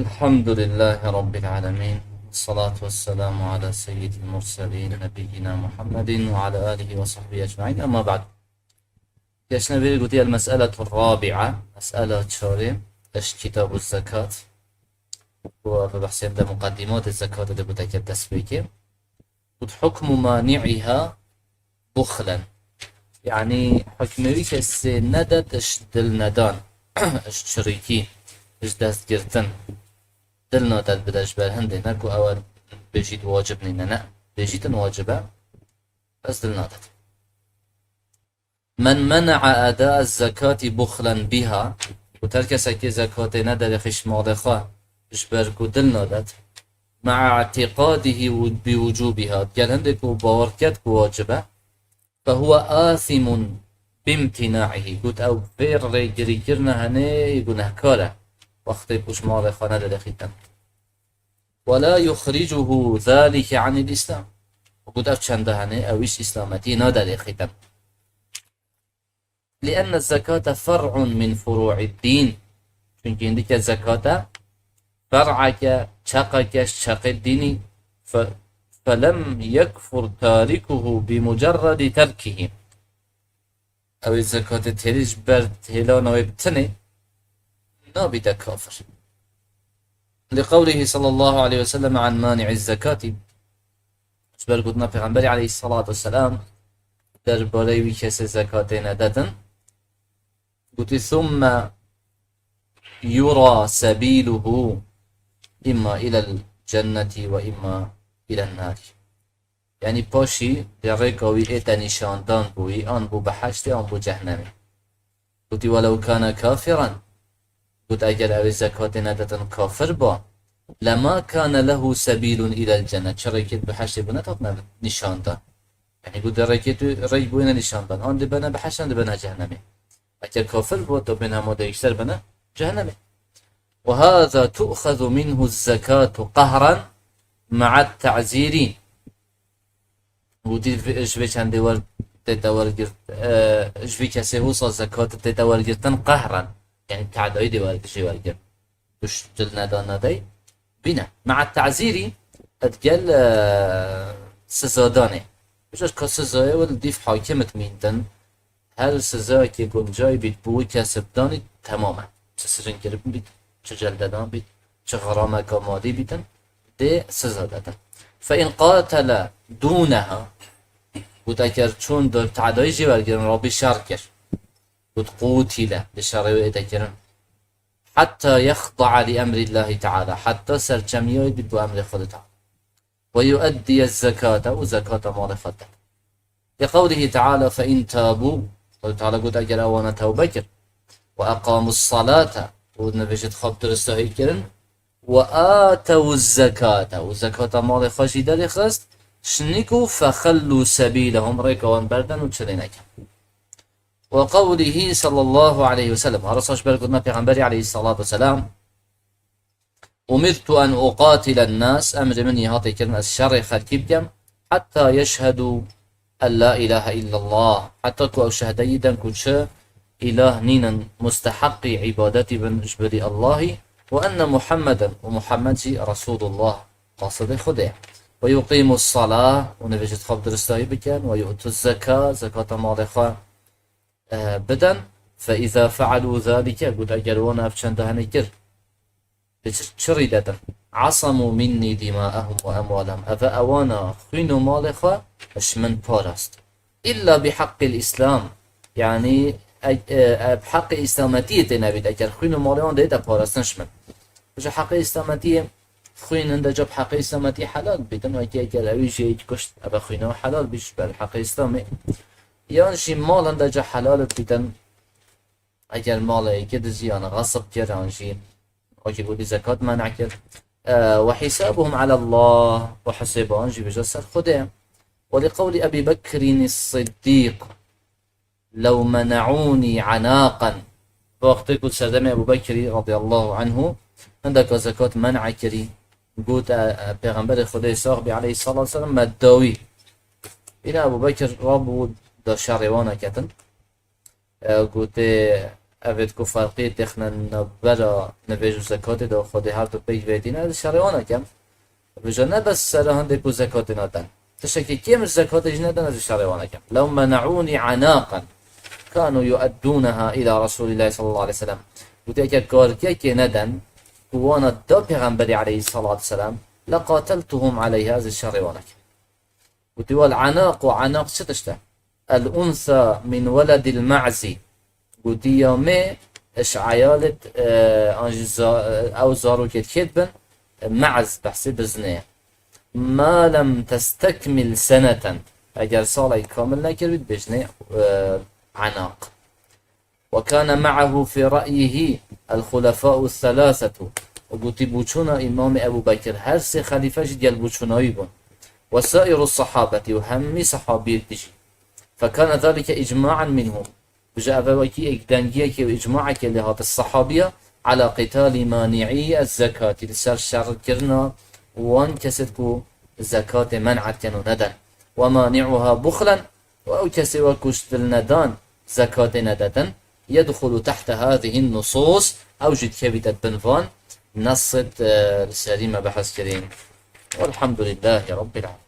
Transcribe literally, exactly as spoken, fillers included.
الحمد لله رب العالمين، والصلاة والسلام على سيد المرسلين نبينا محمد وعلى آله وصحبه أجمعين. أما بعد. Geçne bir gotiye المسألة الرابعة، مسألة çarê, eş kitabu zekat. Bu bi behsên de muqaddimatê zekatê de gote ke dest pê ke. Got حكم مانعها بخلا. Yani hukmê wî kesê nedet iş dilnedan, iş çirîkî, iş destgirtin. Dil nadet bide ji ber hindê, ne ku ew bêjît wacib nîne, ne. Bêjîtin wacib e, bes dil nadet. من منع أداء الزكاة بخلا بها، û her kesekê zekatê nederêxî ji malê xwe ji ber ku dil nadet, مع اعتقاده بوجوبها، gel hindê ku bawer ket ku wacib e, فهو آثم بامتناعه، got ew vê rêgirîkirina henê gunehkar e, wextê ku ji malê xwe nederêxîtin. ولا يخرجه ذلك عن الإسلام. Got ev çenda henê, ew îş îslametiyê naderêxîtin. لأن الزكاة فرع من فروع الدين. Çunkî hindike zekate fer'eke, çeqeke ji çeqê dînî, fe-, فلم يكفر تاركه بمجرد تركه. Ew ê zekatê têrî ji ber hêlana wê bi tinê nabîte kafir. لقوله صلى الله عليه وسلم عن مانع الزكاة. Ji ber gotina Pêxemberê aleyhissalatu vesselam derbarê wî kesê zekatê nedetin, gotî, ثم يرى سبيله إما إلى الجنة وإما إلى النار. Yanî paşî dê rêka wî ête nîşandan bo wî, an bo behiştê, an bo cehnemê. Gotî, ولو كان كافرا. Got, eger ew ê zekatê nedetin kafir ba, لما كان له سبيل إلى الجنة. Çi rêkê behiştê bo nedatne nîşandan. Yanî got, dê rêkê tu rêk bo wê ne nîşandan. An dê bene behişt, an dê bene cehnemê. Eger kafir bo, to bên hema de yekser bene cehnemê. وهذا تؤخذ منه الزكاة قهرا مع التعزير. Gotî, ji vê çendê wer tête wergirt, e, ji vî kesê wisa zekat tête wergirtin qehran. Yanî tedayî dê wer-, jê wergirt. Tişt dil nedan nedey. Bîne. مع التعزير, digel, e, sizadanê. Ji ka sizayê wê li dîf hakim dimîntin. Her sizayekê guncay bît bo wî kesê bidanî temam e. Çi siringkirin bît, çi celdedan bît, çi xerameka madî bîtin, dê siza detin. فإن قاتل دونها, got eger çûn di tedayî jê wergirin, rabî şer kir. Got قوتل, dê şerê wê ête kirin. حتى يخضع لأمر الله تعالى, heta serçemiya wê bît bo emrê Xwedê Teala. ويؤدي الزكاة, û zekata malê xwe de. لقوله تعالى فإن تابوا, Xwedê Teala got eger ewana tewbe kir, وأقاموا الصلاة, û nivêjit xwe bi diristahî kirin, وآتوا الزكاة, û zekata malê xwe jî derêxist, şinî ku فخلوا سبيلهم, rêka wan berdan û çirê nekin. وقوله صلى الله عليه وسلم, arasa ji ber gotina Pêxemberê aleyhissalatu vesselam, أمرت أن أقاتل الناس, emrê min yê hate kirin ez şerê xelkî bikem, حتى يشهدوا أن لا إله إلا الله, heta ku ew şehadeyî den ku çi îlah nînin musteheqî îbadetî bin ji bilî Allahî, وأن محمدا, û Muhammed jî رسول الله, qasidê Xwedê ye. ويقيموا الصلاة, û nivêjit xwe bi diristahî bikin, ويؤتوا الزكاة, zekata malê xwe, e, bidin. فإذا فعلوا ذلك, got eger wan ev çenda henê kir, dê çi, çi rî detin? عصموا مني دماءهم وأموالهم. Ev ewana xwîn û malê xwe ji min parast. إلا بحق الإسلام. Yanî, e, e, e, bi heqê îslametiyê tê nebît. Eger xwîn û malê wan dê te parastin ji min. Ji heqê îslametiyê, xwîn hinde ca bi heqê îslametiyê helal bîtin. Wekî eger ewî jê yek kuşt, eve xwîna helal bî ji ber heqê îslamê. Yan jî mal hinde ca helal bîtin. Eger malê yekê dizî yan xesib kir, yan jî wekî gotî zekat men'a kir. E, وحسابهم على الله, û hesêba wan jî vêca ser Xwedê ye. ولقول أبي بكر الصديق لو منعوني عناقا. Wextê ku serdemê Ebu Bekirî radiyallahu anhu hindeka zekat men'a kirî, got, e, e, Pêxemberê Xwedê sax bî aleyhissalatu vesselam, me dawî. Îna Ebu Bekir rabû da şerê wan ketin. E, gotê, Evêt ku ferqiyê têxine navbera nivêj û zekatê de, Xwedê her du pêk vêtîne, ez şerê wan nakem. Vêca ne bes sera hindê ku zekatê naden. Tiştekî kêm ji zekatê jî neden, ez şerê wan nakem. Lew mena'ûnî anaqan kanu yu'eddûneha ila Resûlîllahî sallallahu aleyhi ve sellem. Gotî, eger kargekê neden, ku wana da Pêxemberî aleyhissalatu vesselam, leqateltuhum aleyha, ez şerê wan nakem. Gotî, wel anaq û anaq çi tişt e? El unsa min weledil ma'zî. Gotî, ya mê ji eyalêt, e, an jî za-, e, ew zarokêt kêt bin, e, me'z behsê biznê ye. Ma lem testekmil seneten. Eger salek kamil nekiribît, bêjinê, e, anaq. Ve kâne me'ehu fî re'yihî el-xulefâ'u thelâthetu. Û gotî, bûçûna Îmamê Ebû Bekir, her sê xelîfe jî digel bûçûna wî bûn. Ve sairu sahabeti, û hemî sahabiyêt dijî. Fekâne zalike icma'an minhum. Bije ev wekî êkdengiyekê û icmaekê lê hate sahabiya, ala qitali mani'î ez-zekatî, li ser şerkirina wan kesêt ku zekatê men'et ken û neden. Ve mani'uha buxlen, û ew kesê we ku ji dilnedan zekatê nededin, yedxulu tehte hâzihîn nusûs, ew jî dikevîte bin van nesêt, e, li serî me behs kirîn. Welhamdulillahî Rabbil alemin.